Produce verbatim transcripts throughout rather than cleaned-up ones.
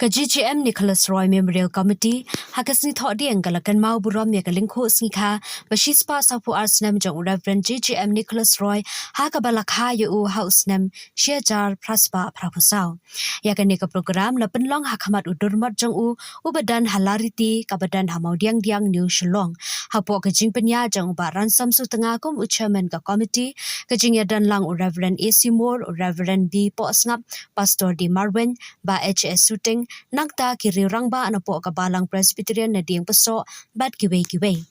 Ka J J M Nicholas Roy Memorial Committee ha ka sngi Thohdieng ka la kynmaw burom ïa ka lyngkhuh sngikha ba shispah sawphew ar snem jong u Reverend J J M Nicholas Roy, ha kaba la kha ïa u ha u snem shihajar phraspah phraphew saw. Ïa kane ka program la pynlong ha khmat u durmot jong u, uba don ha Lariti, kaba don ha Mawdiangdiang, New Shillong. Hapoh ka jingpynïaid jong u Bah Ransom Sutnga kum u chairman ka committee, ka jingïadon lang u Reverend A C Moore, u Reverend B Pohsngap, Pastor D Marwein, Bah H S Suting, nangta ki riew rangbah napoh ka Balang Presbyterian na Diengpysoh, bad kiwei kiwei.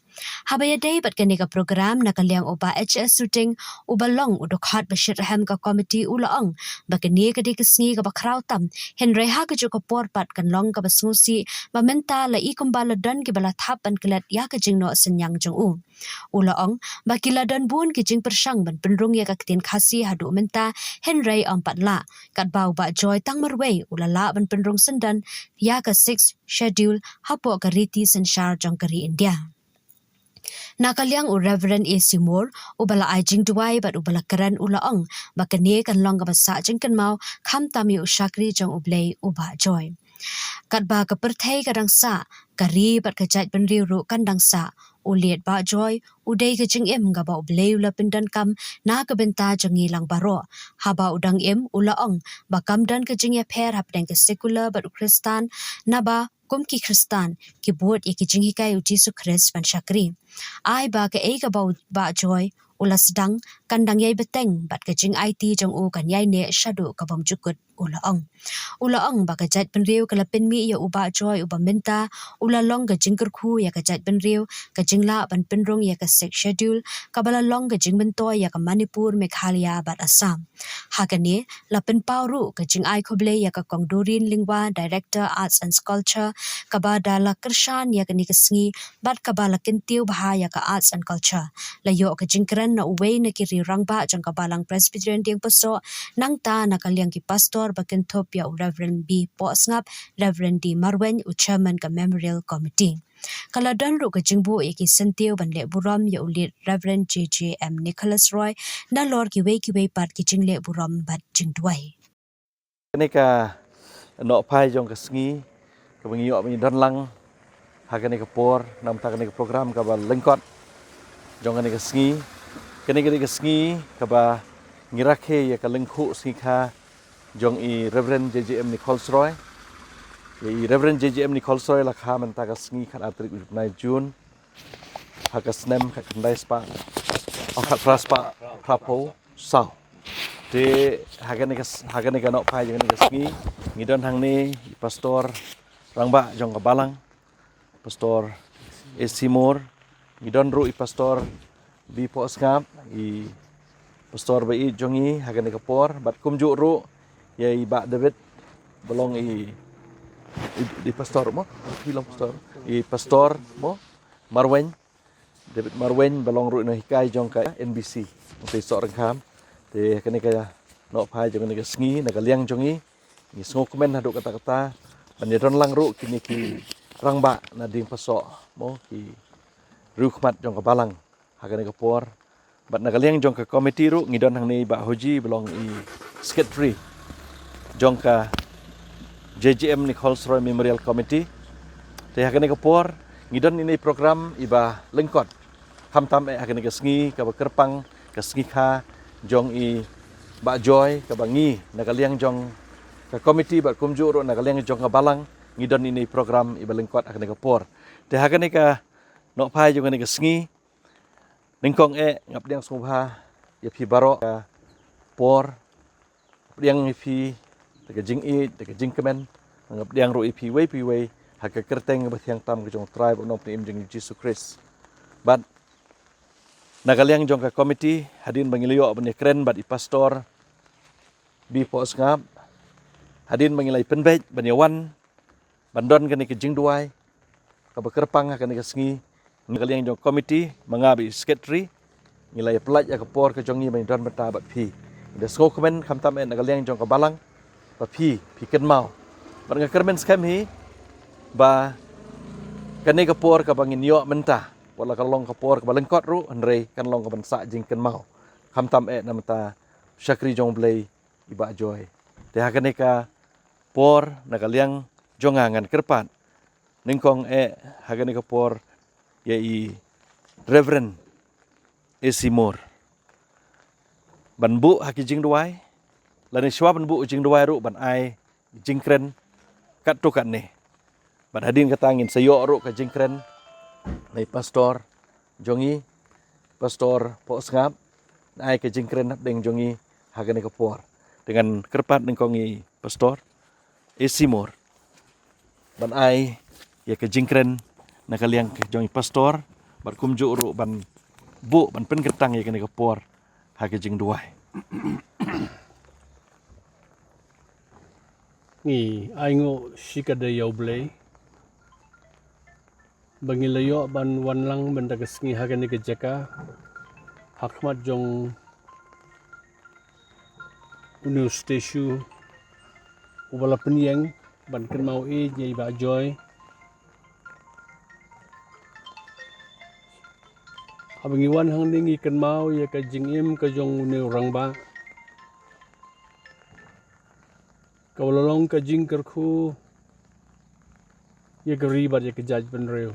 Haba ïadei bad kane ka program, na ka liang u Bah H S Suting, uba long u dkhot ba shitrhem ka committee, u la ong ba kane ka dei ka sngi kaba khraw tam, hynrei ha kajuh ka por pat kan long kaba sngewsih ba mynta la i kumba la don kiba la thap ban klet ïa ka jingnoh synñiang jong u. U la ong ba ki la don bun ki jingpyrshang ban pynrung ïa ka ktien Khasi haduh mynta, hynrei ym pat lah. Katba u Bah Joy tang marwei u la lah ban pynrung syndon ïa ka Sixth Schedule hapoh ka riti synshar jong ka ri India. Na ka liang u Reverend A C Moore, uba la ai jingduwai bad uba la kren, u la ong ba kane kan long kaba sah jingkynmaw khamtam ïa u shakri jong U Blei u Bah Joy. Katba ka pyrthei ka dang sah, ka ri bad ka jaitbynriew ruh kan dang sah. U Late Bah Joy u dei ka jingim kaba U Blei u la pyndonkam na ka bynta jong ngi lang baroh. Haba u dang im, u la ong ba kam don ka jingïapher hapdeng ka sekular bad u Khristan, naba kum ki Khristan ki bud ïa ki jinghikai u Jisu Khrist ban shakri. Ai ba kaei kaba u Bah Joy u la sdang kan dang ïai bteng bad ka jingaiti jong u kan ïai neh shaduh ka bymjukut, u la ong. U la ong ba ka jaitbynriew ka la pynmih ïa u Bah Joy uba mynta u la long ka jingkyrkhu ïa ka jaitbynriew, ka jinglah ban pynrung ïa ka Sixth Schedule, kaba la long ka jingmyntoi ïa ka Manipur, Meghalaya bad Assam. Ha kane, la pynpaw ruh ka jingai khublei ïa ka Kong Doreen Lyngwa, Director Arts and Culture, kaba da la kyrshan ïa kane ka sngi bad kaba la kyntiew bha ïa ka Arts and Culture. La ïoh ka jingkren na uwei na ki riew rangbah jong ka Balang Presbyterian Diengpysoh, nangta na ka liang ki pastor ba kynthup ïa u Reverend B Pohsngap, Reverend D Marwein, u chairman ka Memorial Committee. Ka la don ruh ka jingbuh ïa ki syntiew ban leh burom ïa u Late Reverend J J M Nicholas Roy, nalor kiwei kiwei pat ki jingleh burom bad jingduwai. Kane ka nohphai jong ka sngi kaba ngi ïoh ban ïadon lang ha kane ka por, namar kane ka program kaba lyngkot jong kane ka sngi. Kane ka dei ka sngi kaba ngi rakhe ïa ka lyngkhuh sngikha jong i Reverend J J M Nichols Roy. I Reverend J J M Nichols Roy la kha mynta ka sngi khatar tarik u bnai June ha ka snem khatkhyndai spah, oh, khatphra spah phraphew saw. Te ha kane ka, ha kane ka nohphai jong kane ka sngi, ngi don hangne i pastor rangbah jong ka Balang, Pastor A C Moore, ngi don ruh i Pastor B Pohsngap, i pastor ba ïeit jong ngi ha kane ka por, bad kumjuh ruh ïa i Bah David, ba long i, i, i pastor mo, i long pastor, i Pastor mo, Marwein, David Marwein, ba long ruh i nonghikai jong ka N B C, Nongtei Sohryngkham. Te kane ka nohphai jong kane ka sngi, na ka liang jong ngi, ngi sngewkmen haduh katta katta ban ïadon lang ruh kine ki rangbah na Diengpysoh mo, ki riew khmat jong ka Balang ha kane ka por. Bad na ka liang jong ka committee ruh ngi don hangne i Bah Hoji, ba long i secretary jong ka J J M Nichols Roy Memorial Committee. Te ha kane ka por ngi don ine i program iba lyngkot, khamtam eh ha kane ka sngi kaba kyrpang, ka sngikha jong i Bah Joy, kaba ngi na ka liang jong ka committee bad kumjuh ruh na ka liang jong ka Balang, ngi don ine i program iba lyngkot ha kane ka por. Te ha kane ka nohphai jong kane ka sngi, nyngkong eh nga pdiang sngewbha ïa phi baroh ka por, pdiang ïa phi da ka jingïeit, da ka jingkmen, nga pdiang ruh ïa phi iwei pa iwei ha ka kyrteng ba thiang tam ka jong U Trai bad U Nongpynim jong ngi Jisu Khrist. Bad na ka liang jong ka committee, hadien ba ngi la ïoh ban ïakren bad i Pastor B Pohsngap, hadien ba ngi la ïa pynbeit ban ïa wan ban don kane ka jingduwai kaba kyrpang ha kane ka sngi, na ka liang jong committee, ma nga bad i secretary, ngi la ïa pyllait ïa ka por ka jong ngi ban ïa don bynta bad phi. Ngi da sngewkmen khamtam eh na ka liang jong ka Balang ba phi, phi kynmaw. Bad nga kyrmen skhem hi ba kane ka por kaba ngin ïoh mynta, wat la ka long ka por kaba lyngkot ruh, hynrei kan long kaban sah jingkynmaw, khamtam eh namar ka shakri jong U Blei i Bah Joy. Te ha kane ka por, na ka liang jong nga ngan kyrpad nyngkong eh ha kane ka por ïa i Reverend A C Moore ban buh ha ki jingduwai, lane shuwa ban buh jingduwai ruh ban ai jingkren katto katne. Bad hadien kata ngin sa ïoh ruh ka jingkren na i pastor jong ngi, Pastor Pohsngap, ai ka jingkren hapdeng jong ngi ha kane ka por. Te ngan kyrpad nyngkong i Pastor A C Moore ban ai ïa ka jingkren na ka liang ka jong i pastor, bad kumjuh ruh ban buh ban pynkyrtang ïa kane ka por ha ka jingduwai. Ngi ainguh shikatdei ïa U Blei ba ngi la ïoh ban wan lang mynta ka sngi ha kane ka jaka, ha khmat jong une u statue uba la pynïeng ban kynmaw ïa i Bah Joy. Haba ngi wan hangne ngi kynmaw ïa ka jingim ka jong une u rangbah, kaba la long ka jingkyrkhu ïa ka ri bad ïa ka jaitbynriew.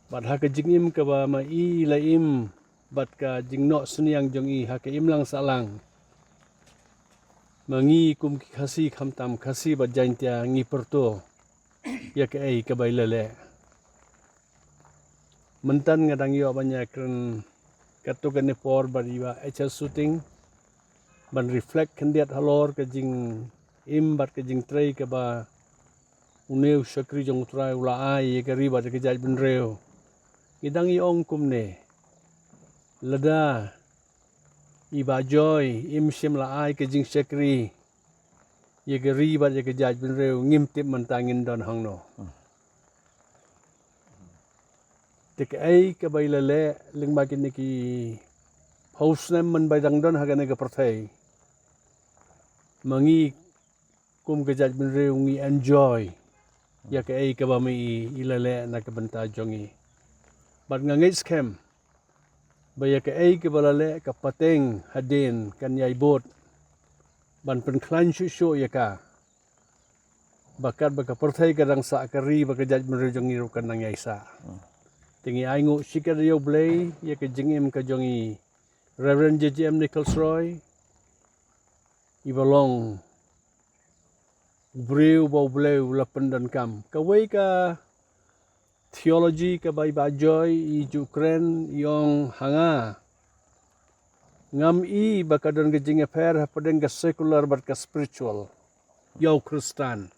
Bad ha ka jingim kaba ma i la im bad ka jingnoh synñiang jong i ha ka imlang sahlang, ma ngi kum ki Khasi, khamtam Khasi bad Jaiñtia, ngi pyrto ïa kaei kaba i la leh. Mynta nga dang ïoh ban ïakren katto katne por bad i Bah H S Suting ban reflect khyndiat halor ka jingim bad ka jingtrei kaba une u shakri jong U Trai u la ai ïa ka ri bad ïa ka jaitbynriew. Ngi dang ïa ong kumne, lada i Bah Joy im shym la ai ka jingshakri ïa ka ri bad ïa ka jaitbynriew, ngim tip mynta ngin don hangno. Te kaei kaba i la leh lyngba kine ki phew snem mynba i dang don ha kane ka pyrthei, ma ngi kum ka jaitbynriew ngi enjoy ïa kaei kaba ma i i la leh na ka bynta jong ngi. Bad nga ngeit skhem ba ïa kaei kaba la leh ka pateng hadien kan ïai bud ban pynkhlaiñ shuh shuh ïa ka, ba katba ka pyrthei ka dang sah, ka ri bad ka jaitbynriew jong ngi ruh kan nang ïai sah. Te ngi ainguh shikatdei ïa U Blei ïa ka jingim ka jong i Reverend J J M Nichols Roy, iba long u briew ba U Blei u la pyndonkam. Kawei ka theology kaba i Bah Joy i ju kren, i ong ha nga, ngam i ba ka don ka jingïapher hapdeng ka secular bad ka spiritual ïa u Khristan.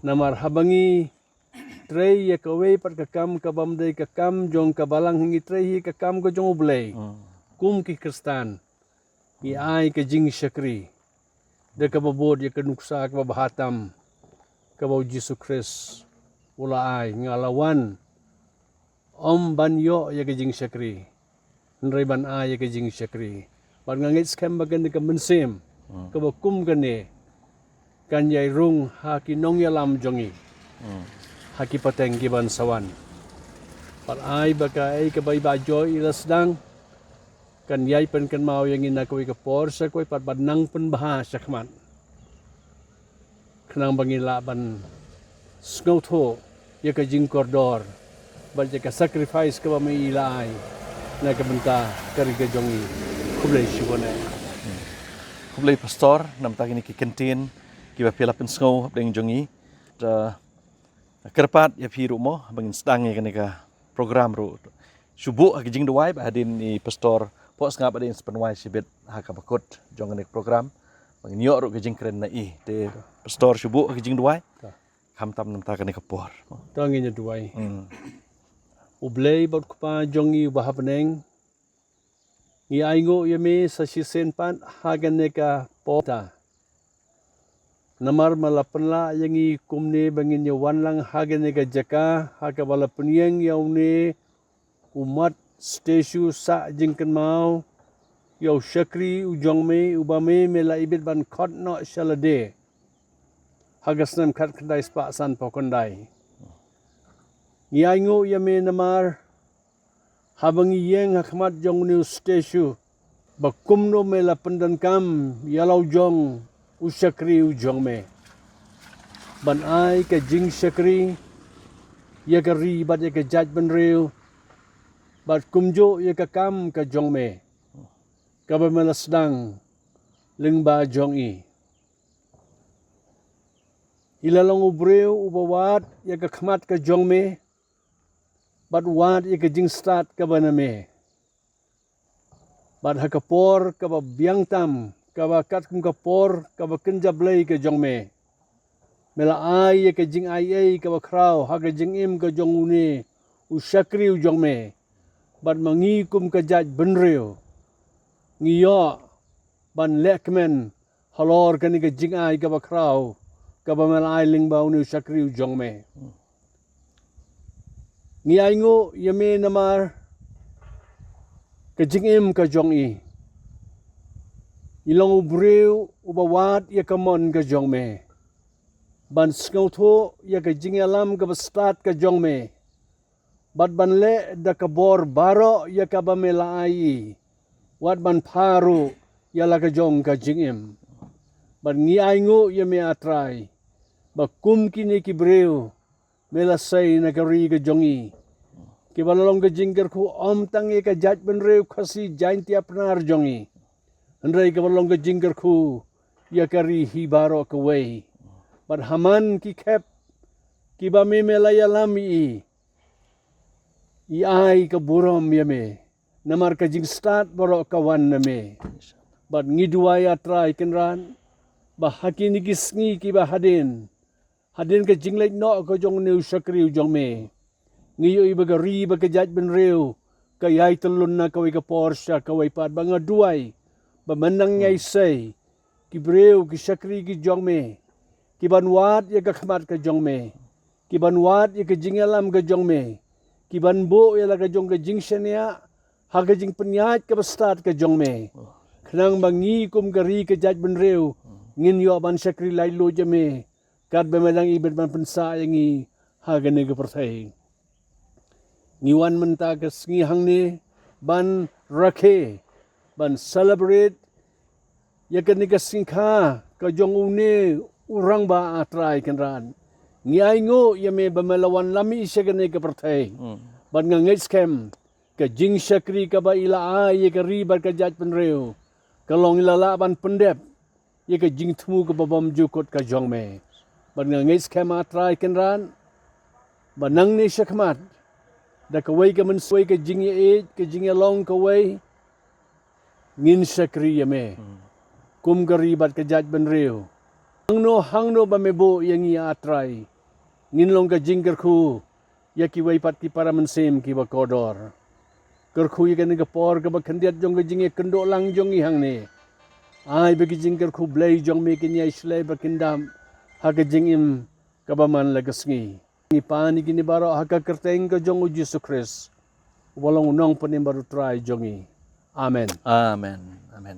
Namar haba ngi trei ïa kawei pat ka kam kabym dei ka kam jong ka balang, ngi trei hi ka kam ka jong U Blei. Kum ki Khristan ngi ai ka jingshakri da kaba bud ïa ka nuksa kaba bha tam kaba U Jisu Khrist u la ai. Nga la wan ym ban ïoh ïa ka jingshakri, hynrei ban ai ïa ka jingshakri. Bad nga ngeit skhem ba kane ka mynsiem kaba kum kane kan ïai rung ha ki nongïalam jong ngi ha ki pateng ki ban sa wan. Bad ai ba kaei kaba i Bah Joy i la sdang kan ïai pynkynmaw ïa ngi na kawei ka por sha kawei pat, ban nang pynbha shakhmat, khnang ba ngin lah ban sngewthuh ïa ka jingkordor bad ïa ka sacrifice kaba ma i la ai na ka bynta ka ri ka jong i. Khublei shibun eh. Khublei Pastor, namar kine ki kyntien kiba phi la pynsngew hapdeng jong i. Te kyrpad ïa phi ruh mo, ba ngin sdang ïa kane ka program ruh. Shu buh ha ka jingduwai, ba hadien i Pastor Pohsngap hadien sa pynwai shibit ha kaba kut jong kane ka program, ba ngin ïoh ruh ka jingkren na i. Te Pastor, shu buh ha ka jingduwai. Khamtam namar kane ka por. To ngin ïa duwai. U Blei bad Kpa jong ngi uba ha bneng, ngi ainguh ïa me sa shisien pat ha kane ka por. Namar me la pynlah ïa ngi kumne ba ngin ïa wan lang ha kane ka jaka ha kaba la pynïeng ïa une u mat statue sah jingkynmaw ïa u shakri u jong me, uba me me la ibit ban khot noh sha lade ha ka snem khatkhyndai spah sanphew khyndai. Ngi ainguh ïa me namar haba ngi ïeng ha khmat jong une u statue, ba kumno me la pyndonkam ïa la u jong u shakri u jong me, ban ai ka jingshakri ïa ka ri bad ïa ka jaitbynriew, bad kumjuh ïa ka kam ka jong me kaba me la sdang lyngba jong i. I la long u briew uba wad ïa ka khmat ka jong me, bad wad ïa ka jingstad kaba na me. Bad ha ka por kaba biang tam, kaba katkum ka por kaba kynja blei ka jong me, me la ai ïa ka jingai ei kaba khraw ha ka jingim ka jong une u shakri u jong me. Bad ma ngi kum ka jaitbynriew ngi ïoh ban lehkmen halor kane ka jingai kaba khraw kaba me la ai lyngba une u shakri u jong me. Ngi ainguh ïa me namar ka jingim ka jong i. I long u briew uba wad ïa ka mon ka jong me, ban sngewthuh ïa ka jingïalam kaba stad ka jong me, bad ban leh da ka bor baroh ïa kaba me la ai i, wat ban phah ruh ïa la ka jong ka jingim. Bad ngi ainguh ïa me, A Trai, ba kum kine ki briew me la sei na ka ri ka jong i, kiba la long ka jingkyrkhu ym tang ïa ka jaitbynriew Khasi Jaiñtia Pnar jong i, hynrei kiba la long ka jingkyrkhu ïa ka ri hi baroh kawei. Bad ha man ki khep kiba me, me la ïalam ïa i, i ai ka burom ïa me, namar ka jingstad baroh ka wan na me. Bad ngi duwai, A Trai Kynrad, ba ha kine ki sngi kiba hadien, hadien ka jingleit noh ka jong une u shakri u jong me, ngi ïohi ba ka ri bad ka jaitbynriew ka ïai tyllun na kawei ka por sha kawei pat. Bad nga duwai ba mynta ngi ïai sei ki briew, ki shakri ki jong me, ki ban wad ïa ka khmat ka jong me, ki ban wad ïa ka jingïalam ka jong me, ki ban buh ïa la ka jong ka jingshaniah ha ka jingpynïaid kaba stad ka jong me, khnang ba ngi kum ka ri ka jaitbynriew ngin ïoh ban shakri laitluid ïa me, katba me dang ibit ban pynsah ïa ngi ha kane ka pyrthei. Ngi wan mynta ka sngi hangne ban rakhe, ban celebrate ïa kane ka sngi kha ka jong une u rangbah, A Trai Kynrad. Ngi ainguh ïa me ba me la wanlam ïa i sha kane ka pyrthei. Bad nga ngeit skhem ka jingshakri kaba i la ai ïa ka ri bad ka jaitbynriew ka long i la lah ban pyndep ïa ka jingthmu kaba bymjukut ka jong me. Bad nga ngeit skhem, A Trai Kynrad, ba nangne shakhmat, da kawei ka mynsiem, ka jingïeit, ka jingïalong kawei, ngin shakri ïa me kum ka ri bad ka jaitbynriew. Hangno hangno ba me buh ïa ngi, A Trai, ngin long ka jingkyrkhu ïa kiwei pat ki para mynsiem kiba kordor. Kyrkhu ïa kane ka por kaba khyndiat jong ka jingïakynduh lang jong ngi hangne. Ai ba ki jingkyrkhu Blei jong me kin ïai shlei ba kin dap ha ka jingim kaba man la ka sngi. Ngi pan ïa kine baroh ha ka kyrteng ka jong U Jisu Khrist, uba long U Nongpynim bad U Trai jong ngi. Amen. Amen. Amen.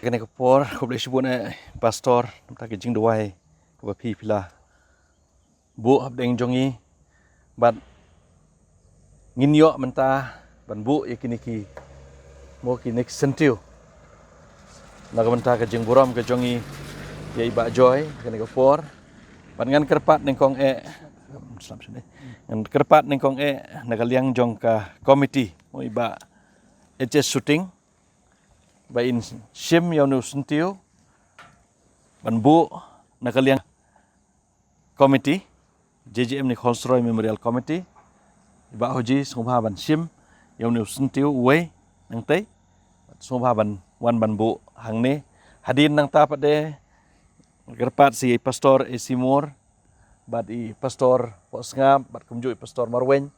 Kane ka por, khublei shibun, eh, Pastor, namar ka jingduwai kaba phi phi la buh hapdeng jong ngi, bad ngin ïoh mynta ban buh ïa kine ki, mo, kine ki syntiew na ka bynta ka jingburom ka jong ngi ïa i Bah Joy kane ka por. Bad ngan kyrpad nyngkong eh, ngan kyrpad nyngkong eh na ka liang jong ka komiti, mo, i Bah H S Shooting, ba in shim ïa une u syntiew ban buh na ka liang komiti J J M Nichols Roy Memorial Committee. I Bah Hoji, sngewbha ban shim ïa une u syntiew uwei nangtei, sngewbha ban wan ban buh hangne. Hadien nangta pat de kyrpad sa ïa i Pastor A C Moore, bad i Pastor Pohsngap, bad kumjuh i Pastor Marwein,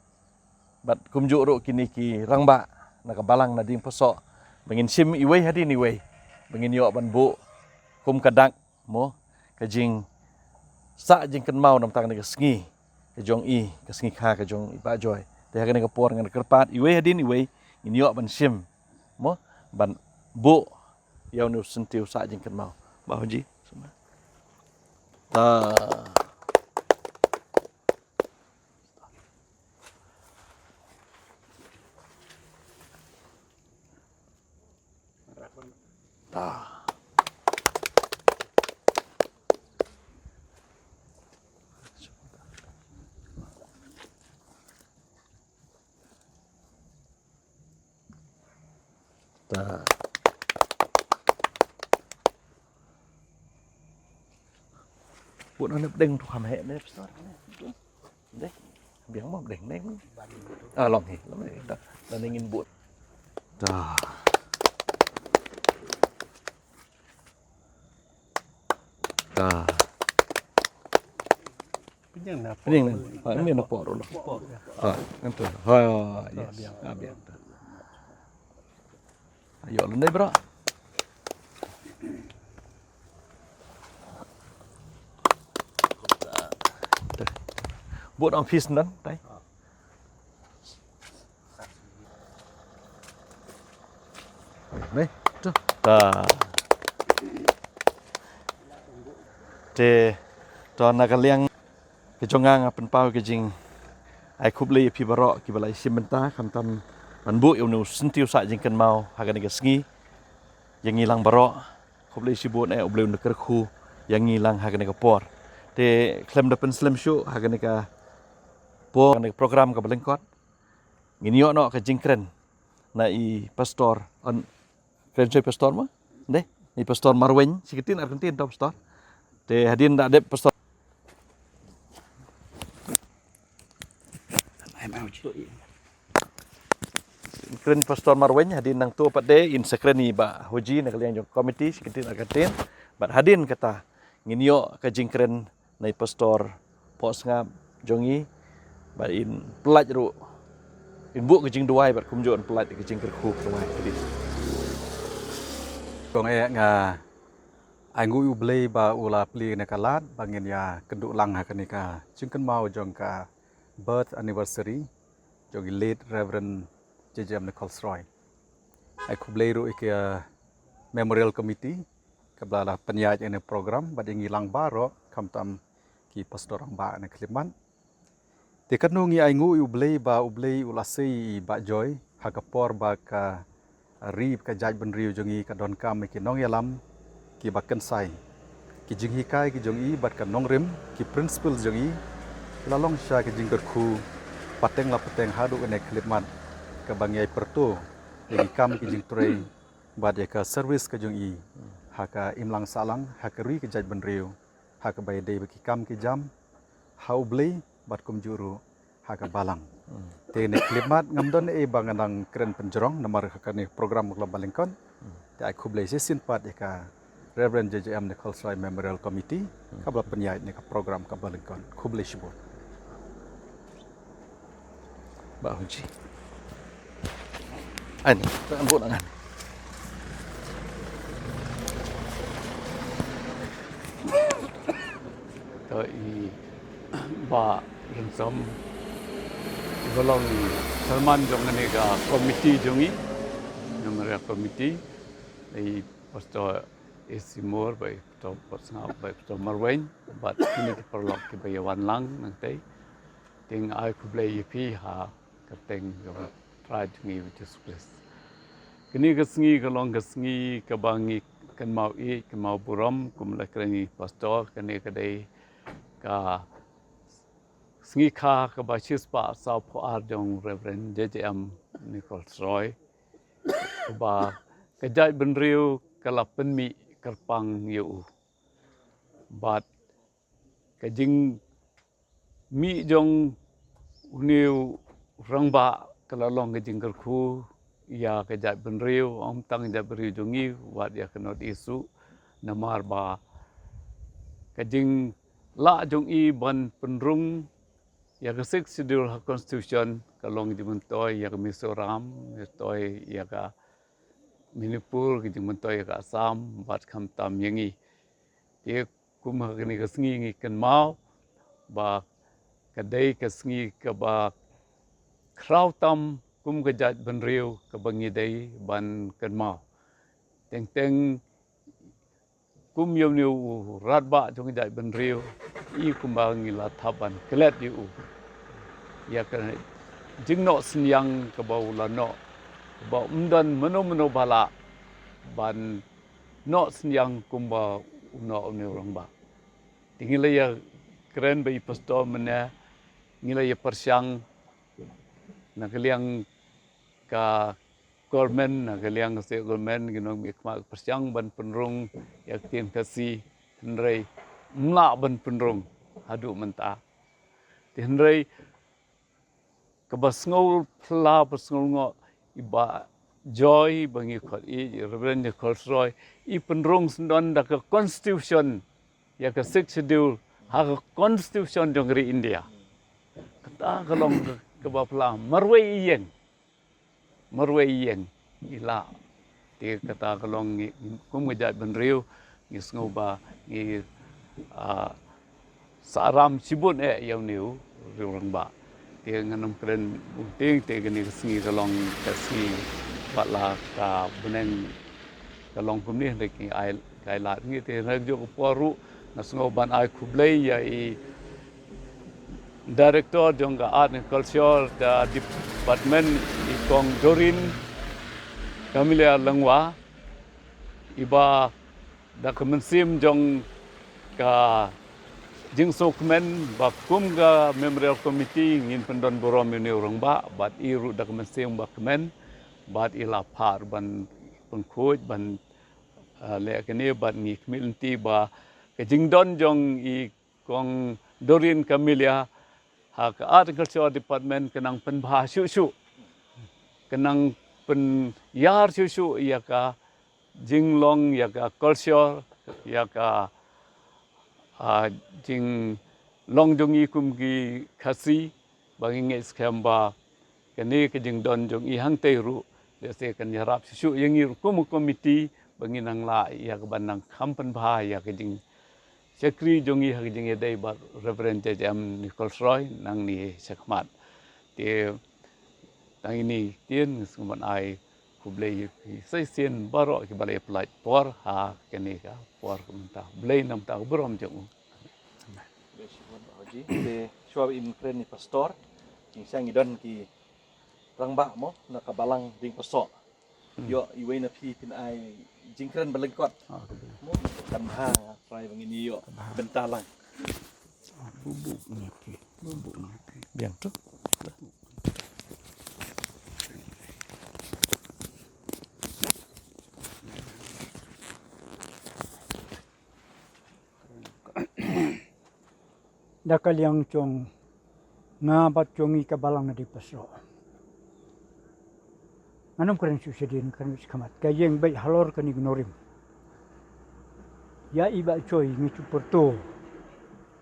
bad kumjuh ruh kine ki rangbah na ka balang na Diengphyrsoh, ba ngin shim iwei hadien iwei, ba ngin ïoh ban buh kum ka dak, mo, ka jingsah jingkynmaw namar kane ka sngi ka jong i, ka sngi kha ka jong i Bah Joy. Te ha kane ka por ngan kyrpad iwei hadien iwei ngin ïoh ban shim, mo, ban buh ïa une u syntiew sah jingkynmaw. Bah Hoji. Ta. Ah. Ta. Buh noh ne pdeng tu kham heh ne, pastor. Deh. Biang mo pdeng ne. Ah, long hi, long hi. Ta. Lane ngin buh. Ta. Ta. Pynïeng na pynïeng na. Ha, pynïeng na por dulu. Ha, ento. Ha, yes. Ha, biang. Ayo, lundai, bro. Buh office nan, tai. Ni, tu. Ta. Te, to na ka liang ka jong nga nga pynpaw ka jing ai khublei ïa phi baroh kiba la shim bynta khamtam ban buh ïa une u syntiew sah jingkynmaw ha kane ka sngi. Ïa ngi lang baroh khublei shibun eh, U Blei un da kyrkhu ïa ngi lang ha kane ka por. Te khlem da pynslem shuh ha kane ka por, kane ka program kaba lyngkot. Ngin ïoh noh ka jingkren na i pastor, on, kren shuh i pastor mo? Deh, i pastor Marwein, shi kyntien ar kyntien to pastor. Te hadien da dep pastor. Kren pastor Marwein, hadien nangto pat de in sa kren i Bah Huji na ka liang jong komiti, shi kyntien ar kyntien. Bad hadien kata ngin ïoh ka jingkren na i pastor Pohsngap jong ngi, bad in pyllait ruh, in buh ka jingduwai bad kumjuh in pyllait ka jingkyrkhu ka duwai ka dei. Kong eh nga ai nguh ïa U Blei ba u la plie na ka lad ba ngin ïa kynduh lang ha kane ka jingkynmaw jong ka birth anniversary jong i late Reverend J J M Nichols Roy. Ai khublei ruh ïa ka Memorial Committee kaba la pynïaid ïa kane program bad ïa ngi lang baroh khamtam ki pastor rangbah na ka khyllipmat. Te katno ngi ai nguh ïa U Blei ba U Blei u la sei i Bah Joy ha ka por ba ka ri ka jaitbynriew jong ngi ka donkam ïa ki nongïalam kiba kynsai. Ki jinghikai ki jong i bad ka nongrim ki principle jong i ki la long sha ka jingkyrkhu pateng la pateng haduh kane ka khyllipmat kaba ngi ai pyrto ïa ki kam ki jingtrei bad ïa ka service ka jong i ha ka imlang sahlang, ha ka ri ka jaitbynriew, ha kaba ïadei bad ki kam ki jam ha U Blei bad kumjuh ruh ha ka balang. Te kane ka khyllipmat ngam don ei ba ngan nang kren pynjrong namar ha kane ka program ka la ba lyngkot. Te ai khublei shisien pat ïa ka Reverend J J M Nichols Roy Memorial Committee kaba la pynïaid ïa kane ka program kaba lyngkot. Khublei shibun. Bah Huji. Ai, tang buh ngan. To i Bah Rynsom, i ba long chairman jong kane ka komiti jong i, Memorial Committee, i Pastor A C Moore, bad i Pastor Pohsngap, bad i Pastor Marwein, bad kine ki paralok kiba ïa wan lang nangtei. Te nga ai khublei ïa phi ha ka kyrteng jong u Trai jong ngi u Jisu Khrist. Kane ka sngi ka long ka sngi kaba ngi kynmaw ïeit, kynmaw burom, kum la kren i pastor, kane ka dei ka sngi kha kaba shispah sawphew ar jong Reverend J J M Nichols Roy. Kaba ka jaitbynriew ka la pynmih kyrpang ïa u. Bad ka jingmih jong une u rangbah ka la long ka jingkyrkhu ïa ka jaitbynriew, ym tang jaitbynriew jong ngi, wat ïa ka North East ruh, namar ba ka jinglah jong i ban pynrung ïa ka Sixth Schedule ha Constitution, ka long jingmyntoi ïa ka Mizoram, jingmyntoi ïa ka Manipur, ka jingmyntoi ïa ka Assam, bad khamtam ïa ngi. Te kum ha kane ka sngi ngi kynmaw ba ka dei ka sngi kaba khraw tam kum ka jaitbynriew kaba ngi dei ban kynmaw. Teng teng kum ïa une u rangbah jong ka jaitbynriew, i kumba ngi la thap ban klet ïa u. Ïa ka jingnoh synñiang kaba u la noh, kaba ym don mano mano ba lah ban noh synñiang kumba u noh une u rangbah. Te ngi la ïa kren bad i pastor mynne, ngi la ïa pyrshang na ka liang ka government, na ka liang ka state government, ngi nang mih khmat pyrshang ban pynrung ïa ka ktien Khasi, hynrei ym lah ban pynrung haduh mynta. Te hynrei kaba sngewphylla, ba sngewlyngngoh, i Bah Joy, ba ngi khot i, i Reverend Nichols Roy, i pynrung syndon da ka constitution ïa ka Sixth Schedule ha ka constitution jong ka ri India. Kata ka long ka, kaba phylla, marwei ïing, marwei ïing i lah. Te kata ka long ngi, kum ka jaitbynriew, ngi sngew ba ngi, ah, sahram shibun eh ïa une u rangbah. Te ngan ym kren bunting, te kane ka sngi ka long ka sngi, pat la ka bneng ka long kumne, hynrei ki ai, ki ai lad ngi. Te hynrei ha kajuh ka por ruh nga sngew ban ai khublei ïa i Director jong ka Art and Culture Department, i Kong Doreen Camelia Lyngwa, iba da ka mynsiem jong ka jingsngewkmen ba kum ka Memorial Committee ngin pyndon burom ïa une u rangbah, bad i ruh da ka mynsiem ba kmen, bad i la phah ban pynkhuid, ban, ah, leh kane, bad ngi khmih lynti ba ka jingdon jong i Kong Doreen Camelia ha ka Art and Culture Department ka nang pynbha shuh shuh, ka nang pynïar shuh shuh ïa ka jinglong, ïa ka culture, ïa ka, ah, jinglong jong i kum ki Khasi, ba ngi ngeit skhem ba kane ka jingdon jong i hangtei ruh, lehse kan ïarap shuh shuh ïa ngi ruh kum ka committee, ba ngin nang lah ïa kaban nang kham pynbha ïa ka jingshakri jong i ha ka jingïadei bad Reverend J J M Nichols Roy nangne shakhmat. Te tang ine i ktien, nga sngewbha ban ai khublei ïa phi sa shisien baroh kiba la ïa pynlait por ha kane ka por ka mynta. Blei na ka bynta ka burom jong u. Khublei shibun Bah Haji. Te shuwa ba in kren ïa i pastor, jingshisha ngi don ki rangbah mo na ka balang dieng pasoh. Hmm. Ïoh iwei na phi phin ai jingkren ba lyngkot. Ah, ka dei. Mo kan bha, trai ba ngin ïoh. Kan bha. Bynta lang. Ah, bubuk ni phi. Bubuk ni phi. Biang tu. Da ka liang jong nga bad jong i ka balang na dieng pasoh. Ngan ym kren shuh shadien, kren sha khmat. Ka ïeng beit halor kane ka nongrim. Ïa i Bah Joy ngi ju pyrto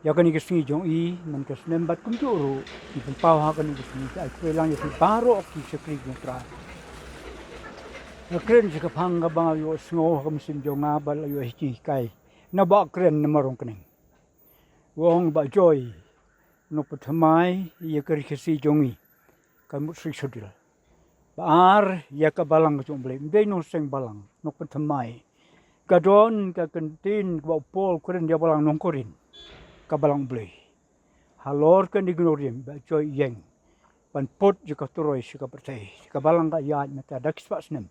ïa kane ka sngi jong i man ka snem bad kumjuh ruh ngi pynpaw ha kane ka sngi, ka ai khublei lang ïa phi baroh ki shakri jong U Trai. Nga kren sha ka phang kaba nga ïohsngew ha ka mynsiem jong nga bad la ïoh hi jinghikai na Bah Kren na Marwei Kyneng. U ong Bah Joy, nongpynthymmai ïa ka ri Khasi jong ngi, ka mut Sixth Schedule. Ba ar, ïa ka balang ka jong U Blei, ym dei nongseng balang, nongpynthymmai. Ka don ka kyntien kaba u Paul u kren ïa ka balang nong Korinth, ka balang U Blei. Halor kane ka nongrim, Bah Joy ïeng ban put ïa ka turoi sha ka pyrthei, sha ka balang ka ïaid mynta da ki spah snem.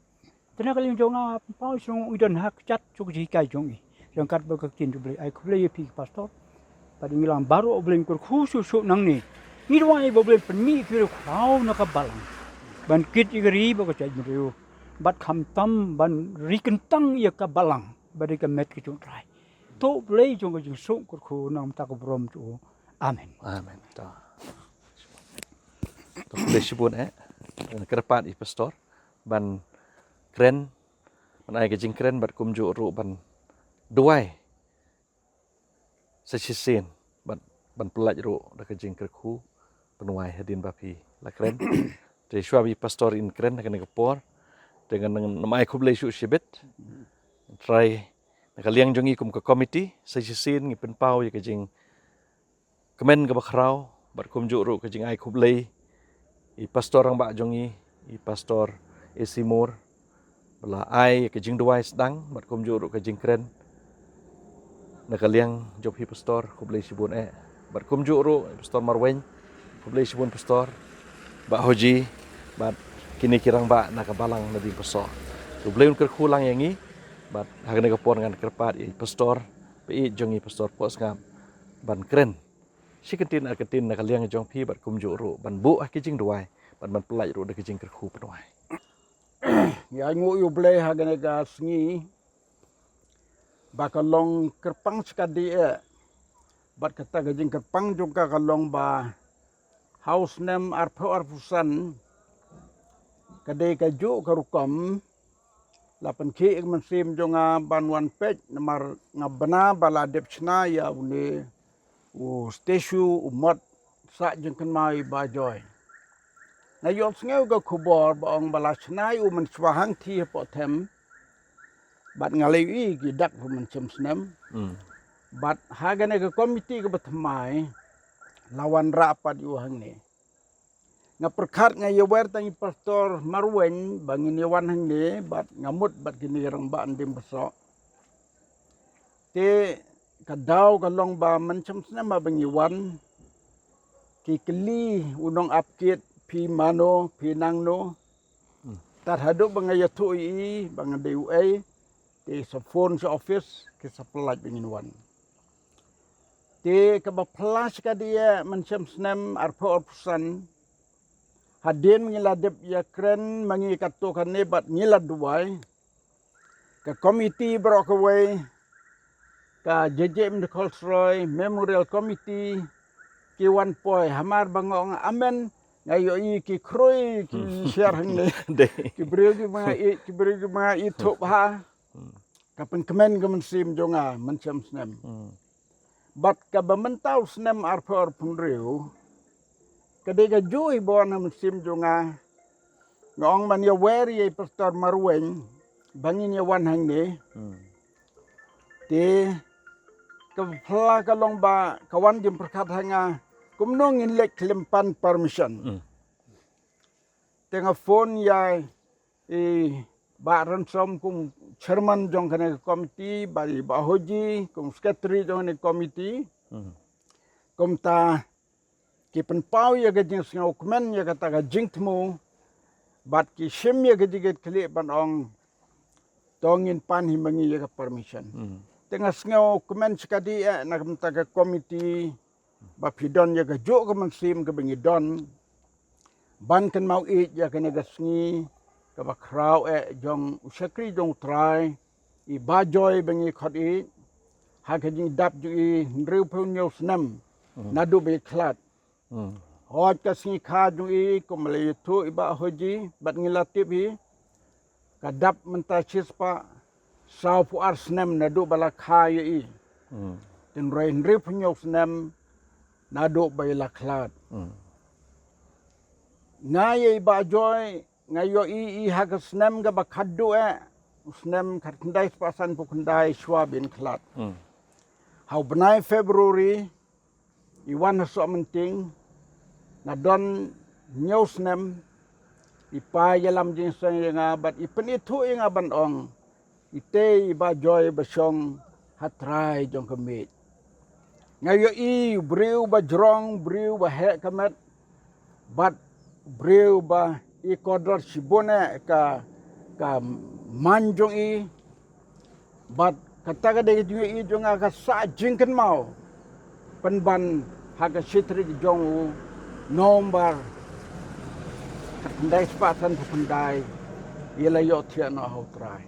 Te na ka liang jong nga pynpaw sha u, i don ha ka jait jong ka jinghikai jong i. Ryngkat bad ka ktien U Blei, ai khublei ïa phi ki pastor. Bad ngi lang baroh U Blei un kyrkhu shuh shuh nangne. Ngi duwai ba U Blei un pynmih ïa ki riewkhraw na ka balang ban kit ïa ka ri bad ka jaitbynriew. Bad khamtam ban ri kyntang ïa ka balang ba dei ka met ka jong U Trai. To U Blei jong ka jingsuk kyrkhu na ka bynta ka burom jong u. Amen. Amen. To. To khublei shibun eh. Kyrpad ïa i pastor ban kren, ban ai ka jingkren bad kumjuh ruh ban duwai sa shisien bad ban pyllait ruh da ka jingkyrkhu, pynduwai hadien ba phi la kren. Te shuwa ba i pastor in kren ha kane ka por, te ngan nym ai khublei shuh shibit. Trai na ka liang jong ngi kum ka komiti, sa shisien ngi pynpaw ïa ka jing kmen kaba khraw, bad kumjuh ruh ka jingai khublei ïa i pastor rangbah jong ngi, i Pastor A C Moore, ba la ai ïa ka jingduwai sdang, bad kumjuh ruh ka jingkren na ka liang jong phi pastor, khublei shibun eh. Bad kumjuh ruh i Pastor Marwei, khublei shibun pastor, Bah Hoji, bad kine ki rangbah na ka balang na dieng pasoh. To U Blei un kyrkhu lang ïa ngi, Bad ha kane ka por ngan kyrpad ïa i pastor, ba i jong i pastor Pohsngap, ban kren shi kyntien ar kyntien na ka liang jong phi bad kumjuh ruh ban buh ha ki jingduwai bad ban pynlait ruh da ki jingkyrkhu pynduwai. Ïa nguh ïa u Blei ha kane ka sngi ba ka long kyrpang shkadei eh. Bad kata ka jingkyrpang jong ka ka long ba ha u snem arphew arphew san ka dei kajuh ka rukom. La pynkhih ka mynsiem jong nga ban wan peit namar nga bna ba la dep shna ïa une u statue u mot sah jingkynmaw i Bah Joy. Nga ïohsngew ka khubor ba ong ba la shna ïa u mynshuwa hangthie hapoh them. Bad nga la ïohi ki dak ruh mynshem snem. Bad ha kane ka komiti kaba thymmai la wanrah pat ïa u hangne. Nga pyrkhat nga ïawer tang i pastor Marwein ba ngin ïawan hangne bad nga mut bad kine ki rangbah dieng basoh. Te ka daw ka long ba mynshem snem haba ngi wan ki kylli u nongap kit, phi mano, phi nangno. Tad haduh ba nga ïathuh ïa i ba nga dei uei, te sa phone sha office ki sa pyllait ba ngin wan. Te kaba phylla shkadei eh mynshem snem arphew arphew san hadien ngi la dep ïakren ma ngi katto katne bad ngi la duwai. Ka komiti baroh kawei, ka J J M Dkhosroi Memorial Committee, ki wan poi hamar ba nga ong amen, nga ïohi ki khrui ki shiar hangne. Ki briew kiba nga ïeit, ki briew kiba nga ithuh bha. Ka pynkmen ka mynsiem jong nga mynshem snem. Bad kaba mynta u snem arphew arphew hynriew ka dei kajuh i ba wan ha mynsiem jong nga. Nga ong ban ïawer ïa i pastor Marwein ba ngin ïawan hangne. Te kaba phylla ka long ba ka wan jingpyrkhat ha nga kumno ngin leit khlem pan permission. Te nga phone ïa i Bah Ransom kum chairman jong kane ka komiti, bad i Bah Hoji kum secretary jong kane ka komiti. Kumta ki pynpaw ïa ka jingsngewkmen ïa kata ka jingthmu bad ki shim ïa ka jingkitkhlieh ban ong to ngin pan hi ma ngi ïa ka permission. Te nga sngewkmen shkadei eh na ka bynta ka komiti ba phi don ïa kajuh ka mynsiem kaba ngi don ban kynmaw ïeit ïa kane ka sngi kaba khraw eh jong u shakri jong u Trai i Bah Joy ba ngi khot ïeit ha ka jingdap jong i hynriewphew hynñiew snem naduh ba i khlad. Hooid ka sngi kha jong i kumba la ïathuh i Bah Hoji bad ngi la tip hi ka dap mynta shispah sawphew ar snem naduh ba la kha ïa i. Tynrai hynriewphew hynñiew snem naduh ba i la khlad. Nga ïa i Bah Joy nga ïohi i ha ka snem kaba khatduh eh u snem khatkhyndai spah sanphew khyndai shuwa ba in khlad. Ha u bnai February i wan ha Sohmynting, nga don hynñiew snem, i pa ïalam jingïaseng ïa nga bad i pynithuh ïa nga ban ong i tei i Bah Joy ba shong ha trai jong ka miej. Nga ïohi u briew ba jrong, u briew ba heh ka met bad u briew ba i kordor shibun eh ka ka man jong i. Bad kata ka dei ka jingïohi jong nga ka sah jingkynmaw pynban ha ka shi tarik jong u November khatkhyndai spah sanphew khyndai i la ïohthiah noh ha u Trai.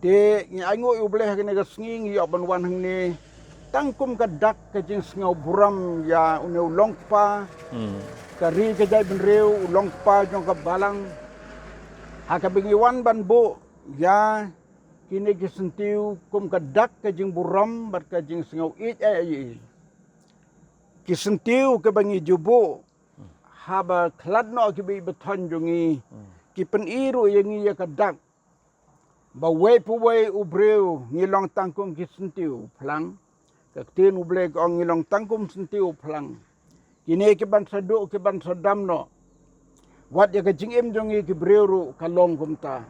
Te ngi ainguh ïa u Blei ha kane ka sngi ngi ïoh ban wan hangne tang kum ka dak ka jingsngewburom ïa une u longkpa ka ri ka jaitbynriew, u longkpa jong ka balang. Ha kaba ngi wan ban buh ïa kine ki syntiew kum ka dak ka jingburom bad ka jingsngew ïeit eh ïa i. Ki syntiew kiba ngi ju buh haba khlad noh kiba i ba thon jong ngi ki pyni ruh ïa ngi ïa ka dak ba wei pa wei u briew ngi long tang kum ki syntiew phlang. Ka ktien u Blei ka ong ngi long tang kum syntiew phlang. Kine ki ban sa duh ki ban sa dam noh wat ïa ka jingim jong ngi ki briew ruh ka long kumta.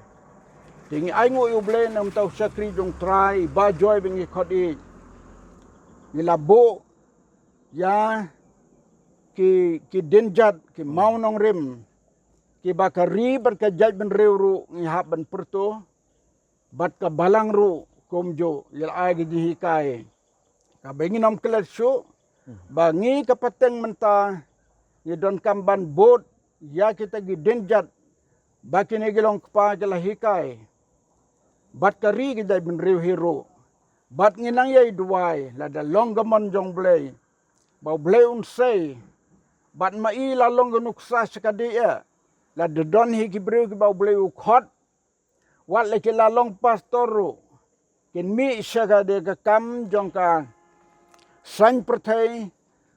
Te ngi ainguh ïa u Blei na ka bynta u shakri jong u Trai i Bah Joy ba ngi khot ïeit. Ngi la buh ïa ki ki dienjat ki mawnongrim kiba ka ri bad ka jaitbynriew ruh ngi hap ban pyrto. Bad ka balang ruh kumjuh ïa la ai ka jinghikai. Kaba ngi nym klet shuh ba ngi ka pateng mynta ngi donkam ban bud ïa kita ki dienjat ba kine ki long kpa ki la hikai. Bad ka ri ka jaitbynriew hi ruh. Bad ngi nang ïai duwai lada long ka mon jong U Blei ba U Blei un sei. Bad ma i la long ka nuksa sha ka dei eh lada don hi ki briew kiba U Blei u khot. Wat la ki la long pastor ruh kin mih sha ka dei ka kam jong ka saiñ pyrthei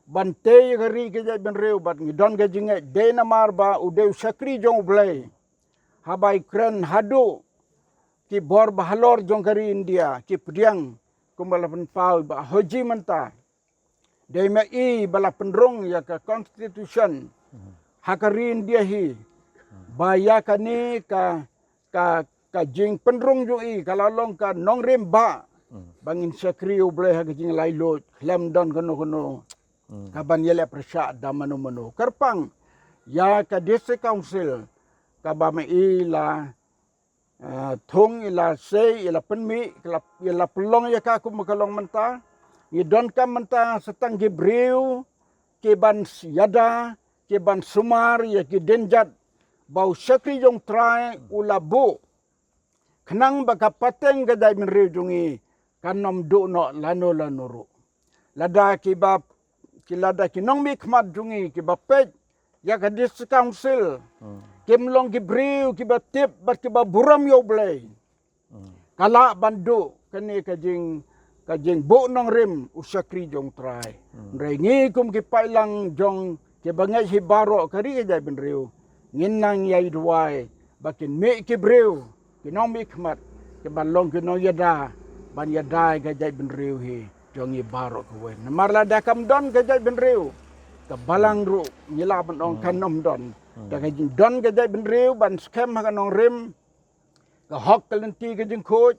ban tei ka ri ka jaitbynriew bad ngi don ka jingngeit dei namar ba u dei u shakri jong U Blei. Haba i kren haduh ki bor ba halor jong ka ri India ki pdiang kumba la pynpaw i Bah Hoji mynta. Dei ma i ba la pynrung ïa ka constitution ha ka ri India hi ba ïa kane ka ka ka jingpynrung jong i ka la long ka nongrim ba ba ngin shakri U Blei ha ka jinglaitluid khlem don kano kano ka ban ïaleh pyrshah da mano mano. Kyrpang ïa ka district council kaba ma i la ah, thung i la sei i la pynmih i la pynlong ïa ka kum ka long mynta. Ngi donkam mynta sa tang ki briew ki ban ïada ki ban sumar ïa ki dienjat ba u shakri jong U Trai u la buh khnang ba ka pateng ka jaitbynriew jong i kan nym duh noh lano lano ruh. Lada kiba ki lada ki nongmihkhmat jong i kiba peit ïa ka district council kim long ki briew kiba tip bad kiba burom ïa U Blei. Ka lah ban duh kane ka jing ka jingbuh nongrim u shakri jong U Trai. Hynrei ngi kum ki paidlang jong kiba ngeit hi baroh ka ri ka jaitbynriew ngin nang ïai duwai ba kin mih ki briew ki nongmihkhmat ki ban long ki nongïada ban ïada ïa ka jaitbynriew hi jong ngi baroh kawei. Namar lada kam don ka jaitbynriew ka balang ruh ngi lah ban ong kan nym don. Da ka jingdon ka jaitbynriew ban skhem ha ka nongrim ka hok ka lynti ka jingkhuid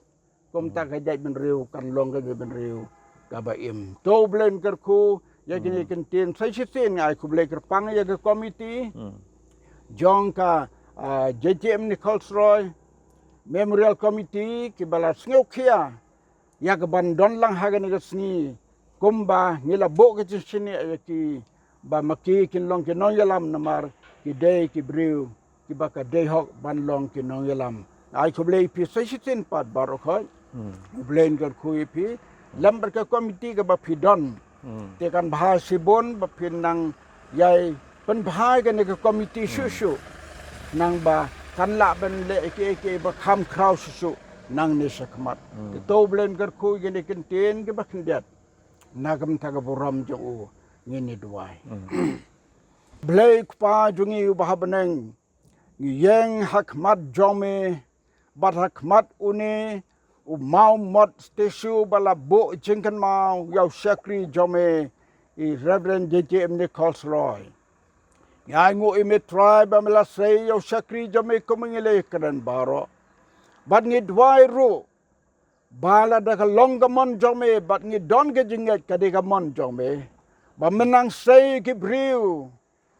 kumta ka jaitbynriew kan long ka jaitbynriew kaba im. To U Blei un kyrkhu ïa kine ki ktien. Sa shisien nga ai khublei kyrpang ïa ka komiti jong ka ah, J J M Nichols Roy Memorial Committee kiba la sngewkhia ïa ka ban don lang ha kane ka sngi kumba ngi la buh ka jingshaniah ïa ki ba ma ki kin long ki nongïalam namar ki dei ki briew kiba ka dei hok ban long ki nongïalam. Ai khublei ïa phi sa shisien pat baroh khoit. U Blei un kyrkhu ïa phi lem bad ka komiti kaba phi don. Te kan bha shibun ba phin nang ïai pynbha ïa kane ka komiti shuh shuh nang ba kan lah ban leh ïa kiei kiei ba kham khraw shuh shuh nangne shakhmat. Te to U Blei un kyrkhu ïa kine ki ktien kiba khyndiat na ka bynta ka burom jong u ngin ïa duwai. Blei Kpa jong ngi uba ha bneng, ngi ïeng ha khmat jong me bad ha khmat une u mawmot statue ba la buh jingkynmaw ïa u shakri jong me i Reverend J J M Nichols Roy. Ngi ainguh ïa me Trai ba me la sei ïa u shakri jong me kum ngi la ïakren baroh. Bad ngi duwai ruh ba lada ka long ka mon jong me bad ngi don ka jingngeit ka dei ka mon jong me ba me nang sei ki briew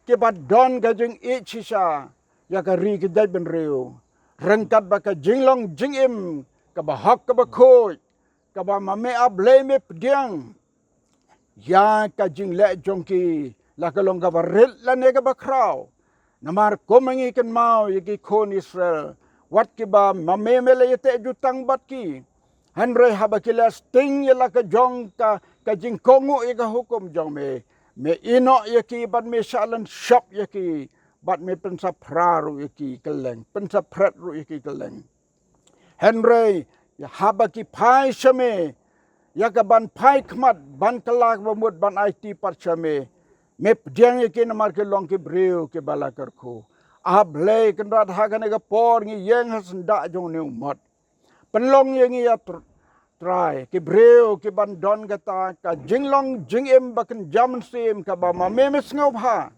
kiba don ka jingïeit shisha ïa ka ri ka jaitbynriew ryngkat bad ka jinglong jingim kaba hok kaba khuid kaba ma me A Blei me pdiang ïa ka jingleh jong ki la ka long kaba rit lane kaba khraw. Namar kum ngi kynmaw ïa ki khun Israel wat kiba ma me me la ïateh jutang bad ki. Hynrei haba ki la sting ïa la ka jong ka ka jingkohnguh ïa ka hukum jong me, me ïehnoh ïa ki bad me shah lynshop ïa ki bad me pynsaphra ruh ïa ki kylleng, pynsaphret ruh ïa ki kylleng. Hynrei haba ki phai sha me ïa ka ban phai khmat ban kylla kaba mut ban aiti pat sha me, me pdiang ïa ki namar ki long ki briew kiba la kyrkhu. A Blei Kynrad ha kane ka por ngi ïeng ha syndah jong une u mot. Pynlong ïa ngi ïa Trai ki briew ki ban don kata ka jinglong jingim ba kynja mynsiem kaba ma me me sngewbha.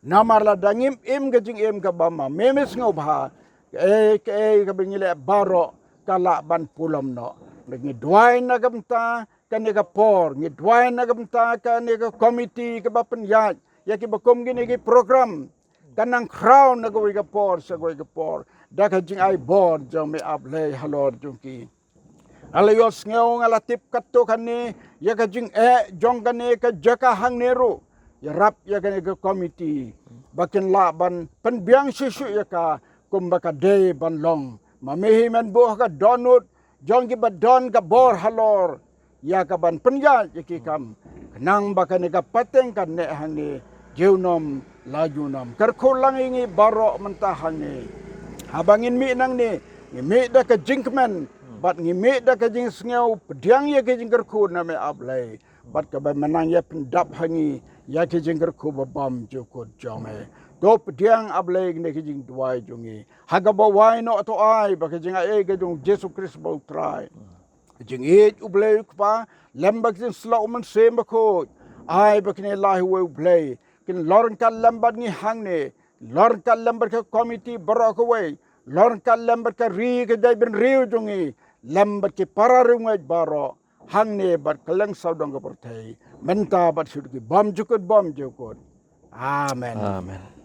Namar lada ngim im ka jingim kaba ma me me sngewbha, kaei kaei kaba ngi leh baroh ka lah ban pulom noh. Ngi duwai na ka bynta kane ka por, ngi duwai na ka bynta kane ka komiti kaba pynïaid ïa kiba kum kine ki program. Kan nang khraw na kawei ka por sha kawei ka por. da ka jingai bor jong me, A Blei, halor jong ki. Nga la ïohsngew, nga la tip katto katne ïa ka jingeh jong kane ka jaka hangne ruh, ïarap ïa kane ka komiti ba kin lah ban pynbiang shuh shuh ïa ka kumba ka dei ban long. Ma me hi men buh ha ka dohnud jong kiba don ka bor halor ïa ka ban pynïaid ïa ki kam, khnang ba kane ka pateng kan neh hangne junom la junom. Kyrkhu lang ïa ngi baroh mynta hangne. Haba ngin mih nangne, ngi mih da ka jingkmen bad ngi mih da ka jingsngew pdiang ïa ka jingkyrkhu na me, A Blei, bad kaba me nang ïa pyndap ha ngi ïa ka jingkyrkhu ba bymjukut jong me. To pdiang, A Blei, kane ka jingduwai jong ngi ha kaba wai noh. To ai ba ka jingai ka jong U Jisu Khrist ba U Trai, ka jingïeit U Blei U Kpa lem bad ka jingsylla U Mynsiem Bakhuid, ai ba kine lai uwei, U Blei, kin long ryngkat lem bad ngi hangne, long ryngkat lem bad ka komiti baroh kawei, long ryngkat lem bad ka ri ka jaitbynriew jong ngi, lem bad ki para riewngeit baroh hangne bad kylleng sawdong ka pyrthei, mynta bad shaduh ki bymjukut bymjukut. Amen. Amen.